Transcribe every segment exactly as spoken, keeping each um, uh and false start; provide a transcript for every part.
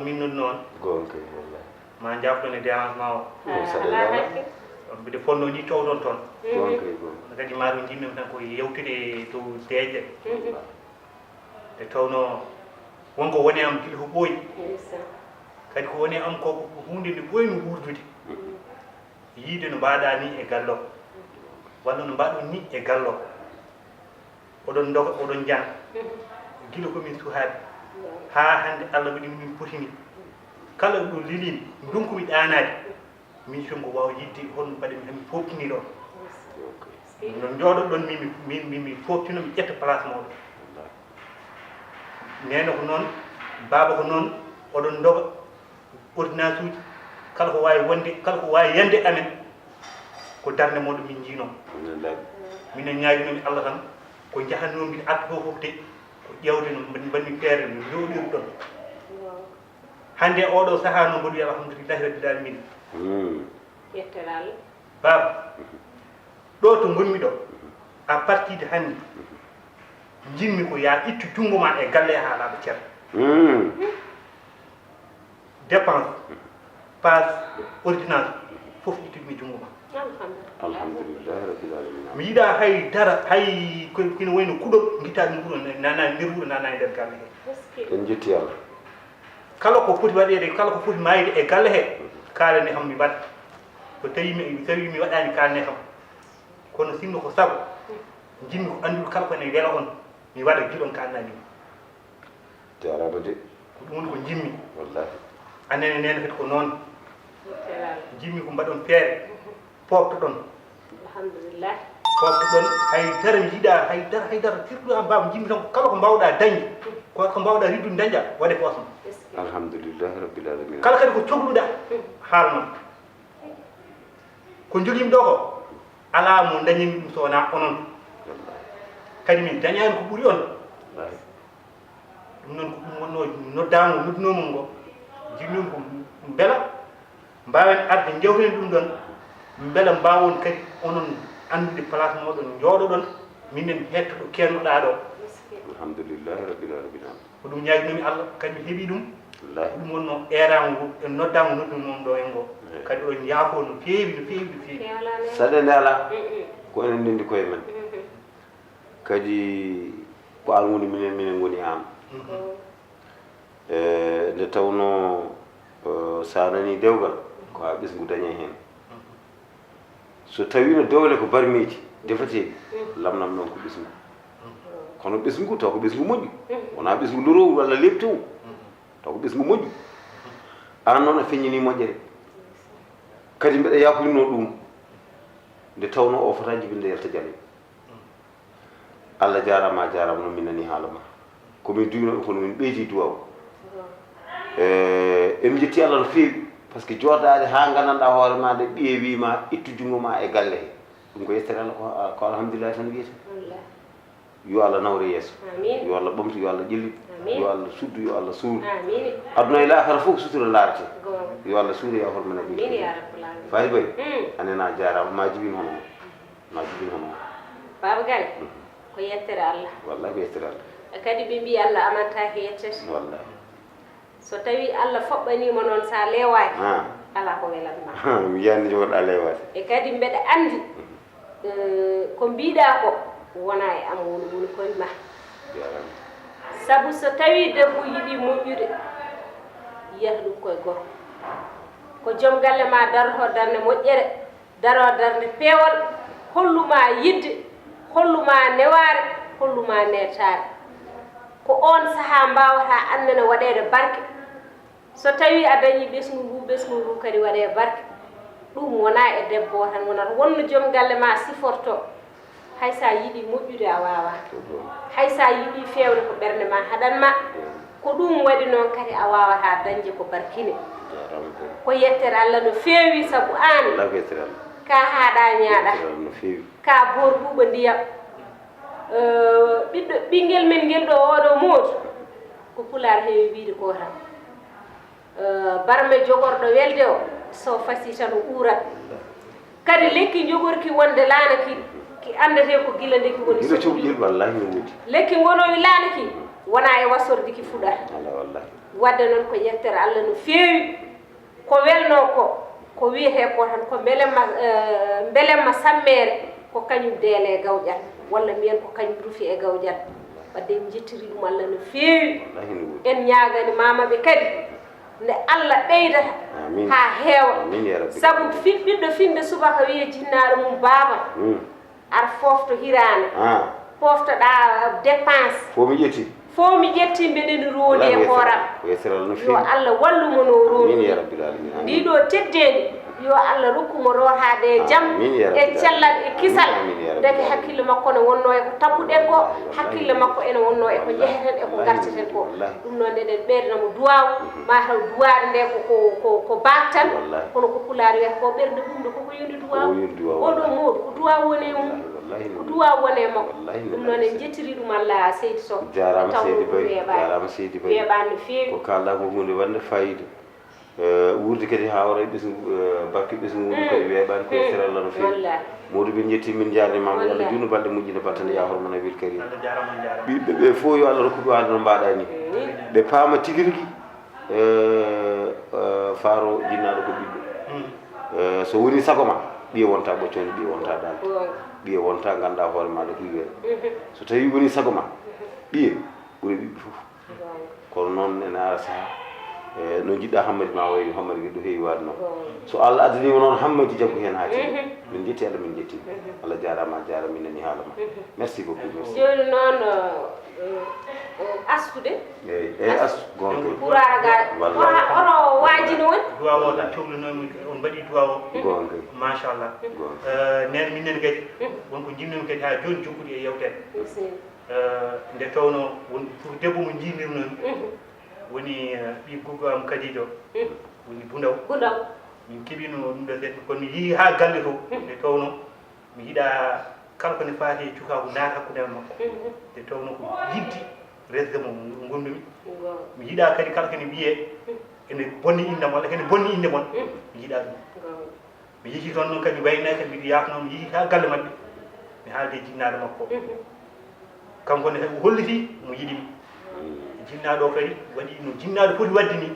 Min noon noon. Goonga kay, wallahi. Ma njaafton e dérangement o. Ɗum saɗa alaa hakke. Mbiɗa fonnoo ni towɗon toon. Goonga kay, goonga. Kono kadi maa ɗum njiɗmi tan ko yewtude e dow deeƴe. Nde tawnoo wonko woni am gila ko ɓooyi. Ndeysaan. Kadi ko woni am ko, ko huunde nde ɓooymi wuurdude. Yiide no mbaɗaa ni e gallo, walla no mbaɗon ni e gallo. Oɗon ndoga, oɗon njana. Gila ko min suhaaɓe. Haa hannde Allah waɗi min potini. Kala ɗo lilimi, ndonkumi ɗaanaade. Min so ko waawa yiɗde hono mbaɗa mi hami fooftini ɗon. No njooɗoɗon min, min, min, min fooftino, mi ƴetta place mooɗon. Neene ko noon, baaba ko noon, oɗon ndoga ordonnance uji, kala ko waawi wonde, kala ko waawi yande amen, ko darnde mooɗon min njiinoo. Alhamdulillah. Minen ñaaginoomi Allah tan, ko njahatnoo mbiɗa arta fof fof de, ko ƴeewde no mbaɗ-, mbaɗmi feere no njooɗirɗon. Hannde oɗo sahaa noon mboɗo wiya alhamdulillahi rabbil alamina. Hmm. Yettere Allah. Baaba, ɗo to ngonmi ɗo, à partir de hannde, njiɗmi ko yaa ittu junngo ma e galle haa laaɓa cer. Hmm. Dépense, passe, ordonnance, fof ittude mi junngo ma. Alhamdulillah. Alhamdulillahi rabbil alamina. Mi yiɗaa hay dara, hay ko, ko ina wayno kuɗol, ngittaɗi nguuro, nana e nder wuro, nana e nder galle he. Eskey. En njetti Allah. Kala ko foti waɗeede, kala ko foti maayde e galle he, kaalane kam mi mbaɗa. So tawi mi, so tawi mi waɗaani, kaalane kam. Kono sinno ko sago, njiɗmi ko anndude kala ko ene wela on, mi waɗa gila on kaalnani mi. Jaaraama de. Ko ɗum woni ko njiɗmi. Wallahi. Anene neene kadi ko noon. Njiɗmi ko mbaɗon feere, pooftoɗon. Alhamdulillah. Pooftoɗon, hay dara mi yiɗaa, hay dara, hay dara, surtout an baaba, njiɗmi tan ko kala ko mbaawɗaa dañde, ko, ko mbaawɗaa riddude dañɗaa, waɗe poosma. Alhamdulillahi rabbil alamina. Kala kadi ko cokluɗaa, haalnon. Ko njogimi ɗo ko, alaa mo dañanmi ɗum so wonaa onon. Kadi min dañaani ko ɓuri on. Ɗum noon ko ɗum wonnoo noddaango noddunoomon ngo. Njiɗmi ko mbela mbaawen arde njewten ɗum ɗon. Mbela mbaawon kadi onon anndude place mooɗon njooɗoɗon. Minen hetto ɗo keennoɗaa ɗo. Alhamdulillahi rabbil alamina. Ko ɗum ñaaginoomi Allah, kadi mi heɓii ɗum. Wallahi. Ko ɗum wonnoo eeraango ngo, e noddaango noddunoon ɗo en ngo. Eey. Kadi oɗon njaafoo no feewi, no feewi, no feewi. Saɗeende alaa, ko enen ndenndi koye men. Kadi ko aan woni minen, minen ngoni aan. Mhm. E, nde tawnoo, e, so a nanii dewgal, ko haa ɓesngu dañee heen. So tawiino doole ko barmeeji, defateeɗi, lamnam noon ko ɓesngu. Kono ɓesngu taw ko ɓesngu moƴƴu. Wonaa ɓesngu ndorowru walla leeptowru. Taw ko ɓesngu moƴƴu. Aan noon a feññinii moƴƴere. Kadi mbeɗa yaakorinoo ɗum nde tawnoo o fotaa jibinde Yalta Diallo. Allah jaaraama, a jaaraama no min nanii haala ma. Ko min duwinooɓe kono min ɓeydii duwaaw. E, en njetti Allah no feewi, par ce que jooɗaade haa nganndanɗaa hoore ma nde ɓiye wii ma ittu junngo ma e galle he. Ɗum ko yettere Allah, ko, ko alhamdulillahi tan wiyete. Wallahi. Yo Allah nawre yeeso. Amiin. Yo Allah ɓamtu, yo Allah ƴellit. Amiin. Yo Allah suddu, yo Allah suur. Amiin. Aduna e laakara fof ko sutura laarete. Goonga. Yo Allah suur e horma nabi. Amiin ya rabbal alamin. Faati Bay, mm, a nena jaaraama, ma jibin hono ma. Ma jibin hono ma. Baaba Gay, mhm, ko yettere Allah. Wallahi ko yettere Allah. E kadi ɓe mbii Allah amantaake yettete. Wallahi. So tawii Allah foɓɓaniima noon, so a leewaaki, ah, alaa ko welatma. Ah, mi yiyaani jogoɗaa leewaade. E kadi mbeɗa anndi, mhm, eh, ko mbiiɗaa ko wonaa e am woni, woni koye ma. Jaaraama. Sabu so tawii debbo yiɗii moƴƴude, yiyata ɗum koye gorko. Ko joom galle ma daroto darnde moƴƴere, daroo darnde peewal, hollu ma yiɗde, hollu ma newaare, hollu ma neetaare. Ko oon sahaa mbaawataa aan nene waɗeede barke. So tawii a dañii ɓesngu nguu, ɓesngu nguu kadi waɗee barke. Ɗum wonaa e debbo o tan wonata, wonno joom galle ma sifortoo. Hay so a yiɗii moƴƴude, a waawaa. Hay so a yiɗii feewde, ko ɓernde ma haɗan ma. Ko ɗum waɗi noon kadi a waawataa dañde ko barkine. Jaaraama. Ko yettere Allah no feewi, sabu aan, wallahi ko yettere Allah, ka haaɗaa ñaaɗaa. Yettere Allah no feewi. Ka boor ɓuuɓa ndiyam. Eh, ɓiɗɗo, ɓinngel men ngel ɗo, oɗo Moodu, ko Pulaar heewi wiyde ko tan. Eh, barme jogorɗo welde o, so fasii tan o uurat. Kadi lekki jogorki wonde laana ki, ki anndete ko gila nde ki woni. Gila so cuɓɗel, wallahi no woodi. Lekki ngonowi laana ki, Wona e wasordi ki fuɗata. Waɗde noon ko yettere Allah no feewi. Ko welnoo ko, ko wiyetee ko tan ko mbelemma, eh, mbelemma sammeere, ko kañum deele e gawƴal, walla mbiyen ko kañum rufi e gawƴal. Waɗde en njettiri ɗum Allah no feewi. En ñaagani maamaɓe kadi nde Allah ɓeydata haa heewa. Sabu fi-, ɓiɗɗo finde subaka wiya jinnaaɗo mum, "Baaba, ar foofto hiraande, poftoɗaa dépense." Fof mi ƴetti. Fof mi ƴetti, mbeɗen roondi e hooram. Yo Allah wallu mo no roondi. Ndi ɗo teddeendi, yo Allah rokku mo rootaade e jam, e cellal, e kisal. Ndeke hakkille makko ne wonnoo e ko tabbuɗen ko, hakkille makko ene wonnoo e ko njeheten, e ko ngarteten ko. Ɗum noon, eɗen ɓeydanamo duwaaw, mataw duwaade nde ko, ko, ko, ko baat tan, kono ko pulaar wiyata ko ɓernde ɓuuɓnde, koko yoni duwaaw. Oɗo mawɗo, ko duwaaw woni e mum. Ko duwaaw woni e makko. Ɗum noon, en njettiri ɗum Allah, Seydi Sow. Jaaraama, Seydi Bay. Jaaraama, Seydi Bay. Weeɓaani no feewi. Ko kaalɗaa ko huunde waɗnde faayiida. Eh, wuurde kadi haa wara e ɓesngu, eh, bakke ɓesngu ngu kadi weeɓaani ko e sera Allah no feewi. Mawɗo, min njetti, min njaarniima, yo Allah juutnu balɗe, moƴƴina battane, yaa hormana wil karim. Ɓiɓɓe ɓe fof, yo Allah rokku ɓe waade no mbaɗa ni. Ɓe paama tigi rigi, eh, eh, faaro jinnaaɗo ko ɓiɗɗo. Eh, so woni sago ma, ɓiye wonta ɓoccoondi, ɓiye wonta daalde. Ɓiye wonta ngannda hoore ma ɗo ko wiye. So tawi woni sago ma, ɓiye ɓuri ɓiɓɓe fof. Kono noon ene ara saha, eh, no jiɗɗa Hammadi ma wayi Hammadi kadi ɗo heewi waade noon. So Allah addaniima noon Hammadi jaggu heen haa tigi. Min njetti Allah, min njetti. Allah jaaraama, a jaaraama, min nani haala ma. Merci beaucoup, merci. Jooni noon, eh, eh, Astu de. Eeyi, eeyi, Astu, goonga. Pulaar ga, wallaahi. Oto, oto waajino woni? Duwaaw o tan cohlunomi, on mbaɗi duwaaw o. Goonga. Machallah. Goonga. Eh, neen minen kadi, won ko njiɗnomi kadi haa jooni jokkude e yeewtere. Eh, nde tawnoo won fof debbo mo njiɗnirnomi, woni, eh, ɓii gurgo am Kadijo, woni Bundaw. Bundaw. Min keɓiino ɗum ɗo seeɗa, kono mi yehii haa galle to, nde tawnoo mi yiɗaa kala ko ne faati e cukaagu naata hakkunde am e makko. Nde tawnoo ko yiɗde resde mo ngondu-mi. Mi yiɗaa kadi kala ko ne wiyee ene bonni innde am walla ko ne bonni innde mon, mi yiɗaa ɗum. Mi yehii toon noon kadi, mi waynaaki kadi, mbiɗo yaafnoo, mi yehii haa galle maɓɓe, mi haaldi e jinnaaɗo makko. Kanko ne kadi o hollitii mo yiɗi mi. Jinnaaɗo o kadi waɗi no jinnaaɗo foti waɗde ni.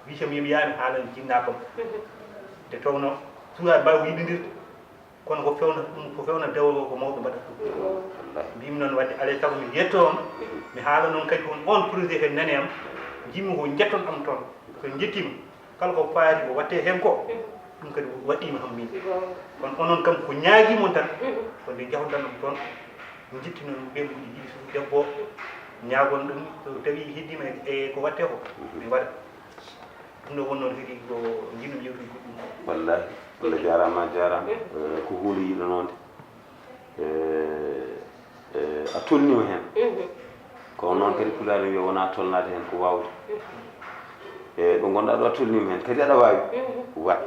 Wii kam yo mi yaha mi haalana jinnaaɗo kam. Nde tawnoo sukaaɓe mbaawi yiɗondirde, kono ko fewna, ɗum ko fewna dewlo ko mawɓe mbaɗata ɗum. Wallaahi. Mbimi noon waɗde alaa e sago mi yetto on, mi haala noon kadi on, on projet kadi nani am, njimmi ko njetton am toon. So njettiima, kala ko faati ko waɗtee heen ko, ɗum kadi waɗɗiima kam miin. Kono onon kam ko ñaagii mon tan, ko nde njahon tan ɗum toon, njitti noon ɓe mbuɗi ɗiɗi suudu debbo o, ñaagon ɗum, so tawii heddiima e, e ko waɗtee ko, mi waɗa. Ɗum ɗo wonnoo kadi ko njiɗmi yewtude goɗɗum ko. Wallaahi, Allah jaaraama, a jaaraama. Eh, ko huunde yiɗanoonde. Eh, eh, a tolniima heen. Ko noon kadi pulaar ne wiya wonaa tolnaade heen ko waawde. Eh, ɗo ngonɗaa ɗo a tolniima heen, kadi aɗa waawi. Waɗ.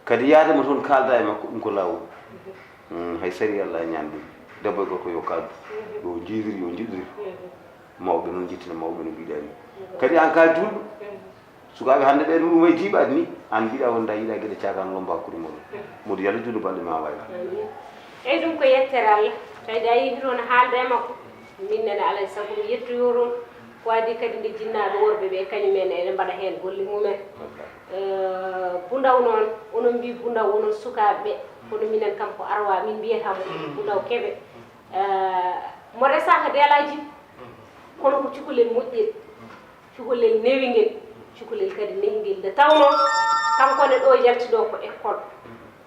Kadi yaade mo toon kaalda e makko, ɗum ko laawol. Mm, hay sariya Allah ñaani ɗum. Debbo e gorko yo kaaldu. Yo njiidiri, yo njiɗiri. Mawɓe noon njettina mawɓe no mbiɗaa ni. Kadi aan kaa juulɗo. Sukaaɓe hannde ɓee ɗum way jiiɓaade ni. Aan mbiɗaa wonde a yiɗaa geɗe caakaan lomba hakkunde mooɗon. Mawɗo yo Allah juutnu balɗe ma waay. Amiin. Eyi, ɗum ko yettere Allah. Tawi de a yehii toon haalda e makko. Min nene alaa e sago mi yettoyoo toon. Ko adii kadi nde jinnaaɓe worɓe ɓee, kañum en ene mbaɗa heen golle mum en. Eh, Bundaw noon, onon mbii Bundaw, onon sukaaɓe ɓee. Kono minen kam ko Arwa, min mbiyata mo Bundaw Keɓe. Eh, mo resaaka deelaaji, kono ko cukalel moƴƴel, cukalel newingel, cukalel kadi nehingel. Nde tawnoo, kanko ne ɗo yalti ɗo ko école.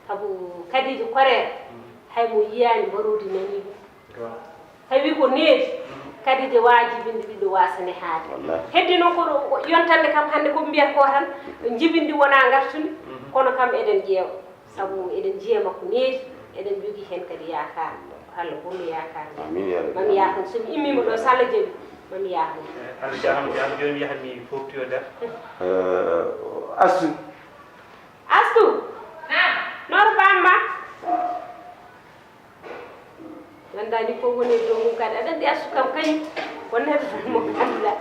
Sabu Kadiija Koreer, hay mo yiyaani mbaroodi nanii ɗum. Tawi ko needi, Kadiija waajibinde ɓiɗɗo waasa nehaade. Wallaahi. Heddi noon ko ɗo, ko yontande kam hannde ko mbiyata ko tan, njibindi wonaa ngartudi, kono kam eɗen ƴeewa. Sabu eɗen njiya makko needi, eɗen njogii heen kadi yaakaar. Ko Allah bonnu yaakaar nde. Amiin, yaa rabbi. Mami yaakaar, so mi immiima ɗo, so Allah jaɓi, mami yaakaar. Eh, Allah jaaraama, jaaraama. Jooni mi yahan mi foftoyo nder. Eh, Astu. Astu! Naam. Noor Bamma. Nanndaa ni ko woni e dow mum kadi. Aɗa anndi Astu kam kañum. Wonde mo annda.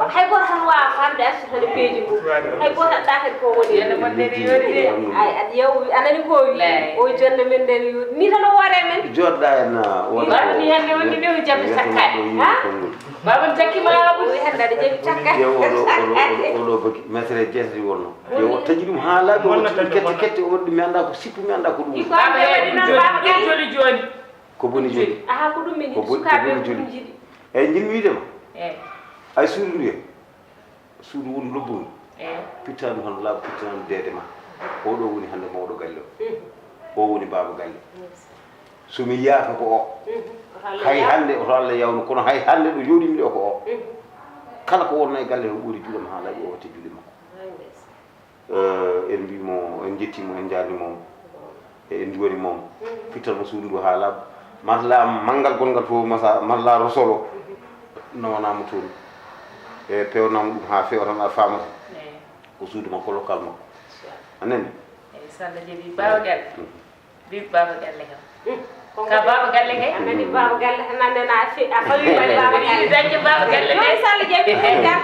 Hay gooto tan waawa famde arsude peeji mum. Hay gooto anndaa kadi ko woni. Yonde mon nder yoori de. Ay, aɗa yew, a nani ko o wi? Lay. O wi jonde men nder yoori. Ni tan o woore men. Jooɗɗa en, ah, wonde. Baaba ni hannde wonde nde o jaɓi sakkaade. Ha? Baaba jakkima. O wi hannde aɗa jaɓi sakkaade. Ƴeew oɗo, oɗo, oɗo, oɗo bagi. Mesere jeetati wonno. Ƴeew o taƴi ɗum haa laaɓi, o waɗi ɗum kette, kette, o waɗi ɗum, mi anndaa ko sippu, mi anndaa ko ɗum woni. Baaba heɓi ɗum, baaba kadi. Joli, joli. Ko boni joli. Aha, ko ɗum min ko yiɗi. Sukaaɓe ko ɗum joli. Yiɗi. Eyyi, njiɗmi wiide ma. Eyyi. Ay suudu ndu en. Suudu woni lobbundu. Eyyi. Pittaandu hono laaɓa, pittaandu deede ma. Oɗo woni hannde mawɗo galle o. Mhm. O woni baaba galle. Yes. So mi yiyaaka ko o. Mhm. Hay hannde oto Allah yawnu, kono hay hannde ɗo jooɗimi ɗo ko o. Mhm. Kala ko wonno e galle o ɓuri juuɗe ma haa laaɓi o watte juuɗe makko. Ay, ndeysaan. Eh, en mbiimo, en njettiimo, en njaarniimo, e en nduwaniimo. Fittanmo suudu ndu haa laaɓa. Masla manngal gonngal fof, masa-, masla rosolo. Nawanaamo toon. E peewnamo ɗum haa feewa tan, a faamata. Eey. Ko suudu makko, lokkal makko. A nani? Eey, so Allah jaɓi. Baaba galle. Mm. Bibi baaba galle kam. Hmm, ko ka baaba galle kay? A nani baaba galle tan, nande na a fi-, a fawi ma baaba galle. Yiɗi dañde baaba galle. Noon so Allah jaɓi, kay kam.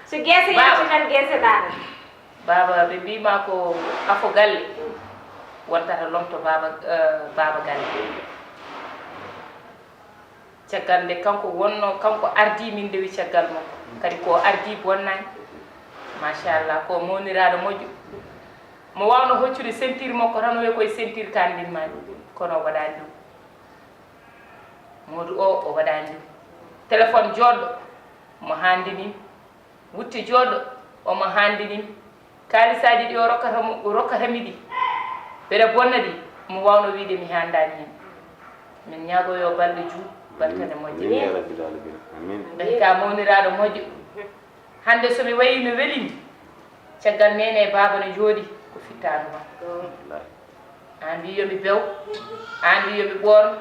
So geese yalti tan, geese daara. Baaba, ɓe mbiima ko afo galle wontata lomto baaba, eh, baaba galle. Caggal nde kanko wonno, kanko ardii min ndewi caggal makko. Kadi ko ardii bonnani. Machallah, ko mawniraaɗo moƴƴo. Mo waawno hoccude sentir makko tan, o wiya koye sentir kan ndin mani. Kono o waɗaani ɗum. Moodu o, o waɗaani ɗum. Téléphone jooɗɗo, mo haandini. Wutte jooɗɗo, omo haandini. Kaalisaaji ɗi o rokkata mo, o rokkata mi ɗi, mbeɗa bonna ɗi, mo waawno wiide mi haandaani heen. Min ñaago yo balɗe juu, balkane moƴƴe. Amin ya rabbil alamin. Amin. Ndahi ka mawniraaɗo moƴƴo. Hannde so mi wayii no weli mi, caggal neene e baaba no njooɗi, ko fittaandu ma. Wallaahi. Aan mbii yo mi bew, aan mbii yo mi ɓoorno,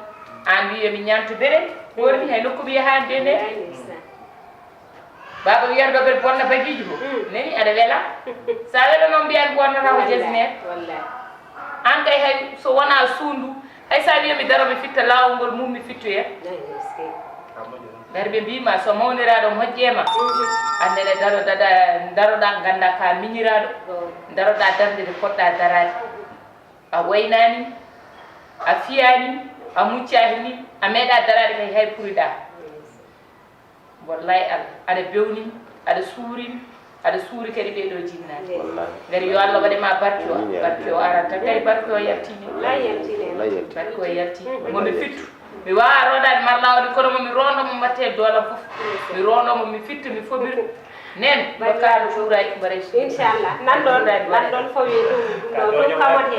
aan mbii yo mi ñaamto beɗen, ɓoorni hay nokku mi yahaani de nde. Wallaahi ndeysaan. Baaba wiyata ɗo mbeɗa bonna bagiiji ko. Mm. Nani aɗa wela? So a welano mbiyaa mi ɓoornata ko wallaahi, jasineer. Wallaahi. Aan kay hay so wonaa suundu, hay so a wiya mi daro mi fitta laawol ngol mum mi fittoya. Wallaahi, eskey. Ngati ɓe mbiima so mawniraaɗo moƴƴeema, mhm, aan nene daroɗaa, daroɗaa nganndaa ka miñiraaɗo, oh, daroɗaa darnde nde poɗɗaa daraade. A waynaani, a fiyaani, a muccaaki ni, a meeɗaa daraade kay hay puriɗaa. Wallaahi Allah, aɗa bewni, aɗa suurini, aɗa suuri kadi ɓee ɗoo jinnaaɓe. Wallaahi. Ngari yo Allah waɗe ma barke o, amiin, yaa barke o rabbi. Aran tan, tawi barke o yaltini. Wallaahi yaltini. Wallaahi yaltini. Barke o yalti. Wallaahi yaltini. Mo mi fittu. Mi waawaa roodaade marlaaɗo ɗi, kono mo mi roondoo mo mbaɗtee doolam fof. Mi roondoo mo, mi fittu, mi fobir. Nen, bakkaɗo cuuray, mbaɗa e suudu. Inchallah. Nan ɗon, nan ɗon fawi ɗum, ɗum ɗo, ɗum kamon he.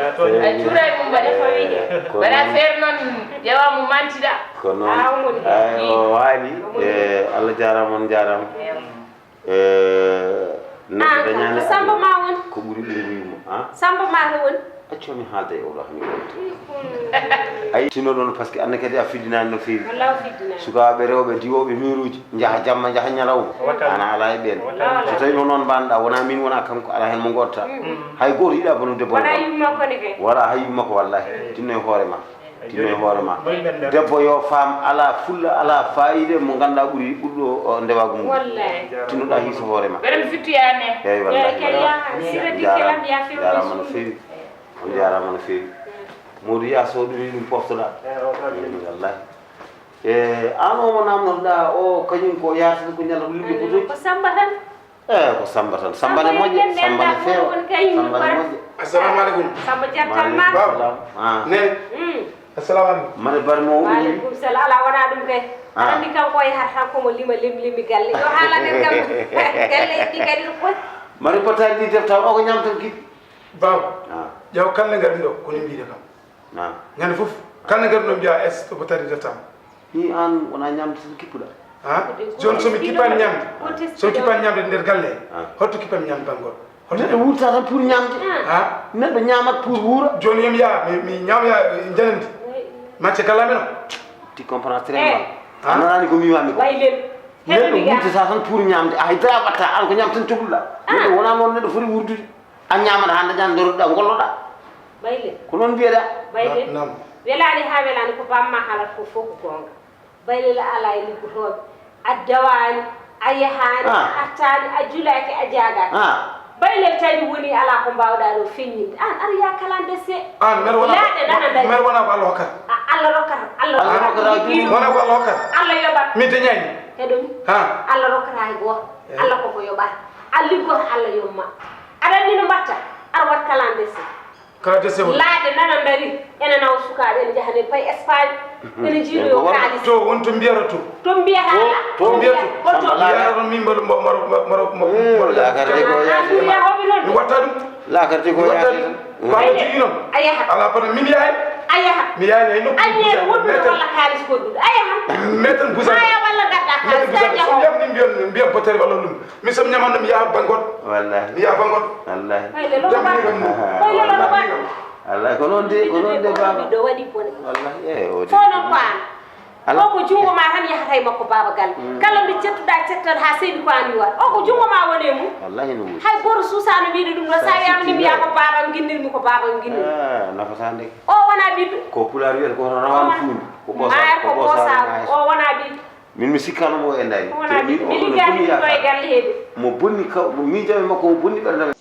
Ay, cuuray mum mbaɗa. Fawi he. Mbaɗa feere noon, ƴeewa mo mantida. Ko noon. Ah, o moni. Ay, o waali. O moni. Eh, Allah jaaraama, on jaaraama. Eewa. Eh, neɗɗo ah, dañaani ko Samba ma won? Ko ɓuri ɓinnguyu mo, ah? Samba ma to won? Accu mi haalda e oɗo hami wonde. Ay, tino ɗon, parce que anne kadi a fiddinaani no feewi. Wallaahi o fiddinaani. Sukaaɓe rewɓe diwooɓe miiruuji, njaha jamma, njaha ñalawma. Wata. Ana alaa e ɓeen. Wata. So tawii ko noon mbaɗ-ɗaa, wonaa miin, wonaa kanko, alaa heen mo ngoottaa. Mm. Hay gooto yiɗaa bonude bono. Wonaa yumma ko ne kay. Wonaa hay yumma ko, wallaahi. Tinno e hoore ma. Tinno e hoore ma. Debbo yo faam, alaa fulla, alaa faayiida, mo ngannduɗaa ɓuri ɓurɗo, o, ndewaagu mum. Wallaahi. Tinnoɗaa hiiso hoore ma. Mbeɗa mi fittoyaani. Eeyi, wallaahi. Eeyi, kay, yaa, sira dikkelam, yaa, feewde jaaraama no suudu. Feewi. On njaaraama no feewi. Modou Yaa, so ɗum ɗum poftoɗaa. Eeyi, o ɗon. Mm, wallaahi. E, aan o mo naamnotoɗaa o, kañum ko yaata ko ñalla ko limde ko toon. Ko Samba tan. Eh, ko Samba tan. Samba ne moƴƴa, Samba ne feewa, Samba ne moƴƴa. Assalamu alaikum. Samba Diatta. Maaleykum salaam. Ah. Ne. Mm. Assalamu alaikum. Mane bar mo. Wa alaikum salam. Ala wona ɗum kay. Ah. Aɗa anndi kanko o yahata tan ko mo lima lim limi galle. Yo haalanen kam. Galle ɗi kadi ɗo poti. Mari potaji ɗi defta o ko ñamtan kiɗi. Baw. Ah. Ƴeew kala ngarmi ɗo ko ni mbiɗa kam. Ah. Ñande fof kala ngarmi ɗo mbiya est ce que potaji defta. Ni aan wonaa ñaamde tan kippuɗaa. Ha? Jooni so mi kippaani ñaamde, so mi kippaani ñaamde nder galle, ah, holto kippanmi ñaamde banngol? Holto neɗɗo wuurta tan pour ñaamde. Ha? Neɗɗo ñaamat pour wuura. Jooni yo mi yaha, mi, mi ñaama ya, eh, njanandi. Macce galle amen o. Tu comprends très mal. Eh. Ha? A nanaani ko mi wiyaami ko. Neɗɗo wuurtata tan pour ñaamde. A hay dara watta, aan ko ñaam tan cohluɗaa. Ah. Neɗɗo wonaa noon neɗɗo foti wuurdude. A ñaamata haa dañaa ndoroɗaa, ngolloɗaa. Bayle. Ko noon mbiyeɗaa? Bayle. Naam. Welaani haa welaani ko bamma haalata ko fof ko goonga. Baylel alaa e liggotooɓe, A dawaani, a yahaani, a artaani, a julaaki, a jaagaaki. Baylel tawi woni alaa ko mbaawɗaa ɗo feññinde. Aan aɗa yaha kalandese. Aan mbeɗa wona, mbeɗa wona ko Allah hokkata. Allah rokkata, Allah rokkata. Wona ko Allah hokkata. Allah yoɓat. Mi dañaani. Heɗo mi. Allah rokkata hay gooto. Allah koko yoɓata. A liggoto Allah yoɓma. Aɗa anndi no mbaɗta? Aɗa waɗ kalandese. Kala dese woni. Laaɗe nana ndari, ene nawa sukaaɓe, ene njaha ne payi Espagne, ene njiiloyo kaalis. To won to mbiyata to. To mbiyata. To mbiyata. Ko to mbiyata. Mbiyata to min mbaɗo mbaɗo mbaɗo mbaɗo mbaɗo. Laakara de ko yaasi. Mi watta ɗum. Laakara de ko yaasi. Ko Allah jogii noon. A yahat. Alaa fota min yahay. A yahat. Mi yahay hay nokku. Aññeere wondude walla kaalis goɗɗuɗo. A yahat. Metan busan. Aya walla gadda kaalis. Metan busan. So yam ni mbiyan mbiyan botere walla ɗum. Mi somi ñamanno mi yaha bangot. Wallahi. Mi yaha bangot. Wallahi. Wallahi ko noon de, ko noon de baba. Wallahi e o de. Fof noon ko an. Ko ko junngo ma tan yahata e makko baba gal. Kala nde cettuɗa cettat ha seeɗi ko an yuwat o ko junngo ma woni e mum. Wallahi no woni. Hay goto suusano wiide ɗum ɗo sa wiyama ni mbiya ko babam ginnirmi ko babam ginnirmi. Nafata nde. O wona ɓiɗɗo. Ko pulaar wiyata ko rawan fuundi. Ko ɓosa ko ɓosa. O wona ɓiɗɗo. Min mi sikkaano mo e ndari. Te min o ɗo bonni yaakaar. Mo bonni kaw mo miijo e makko mo bonni ɓernde.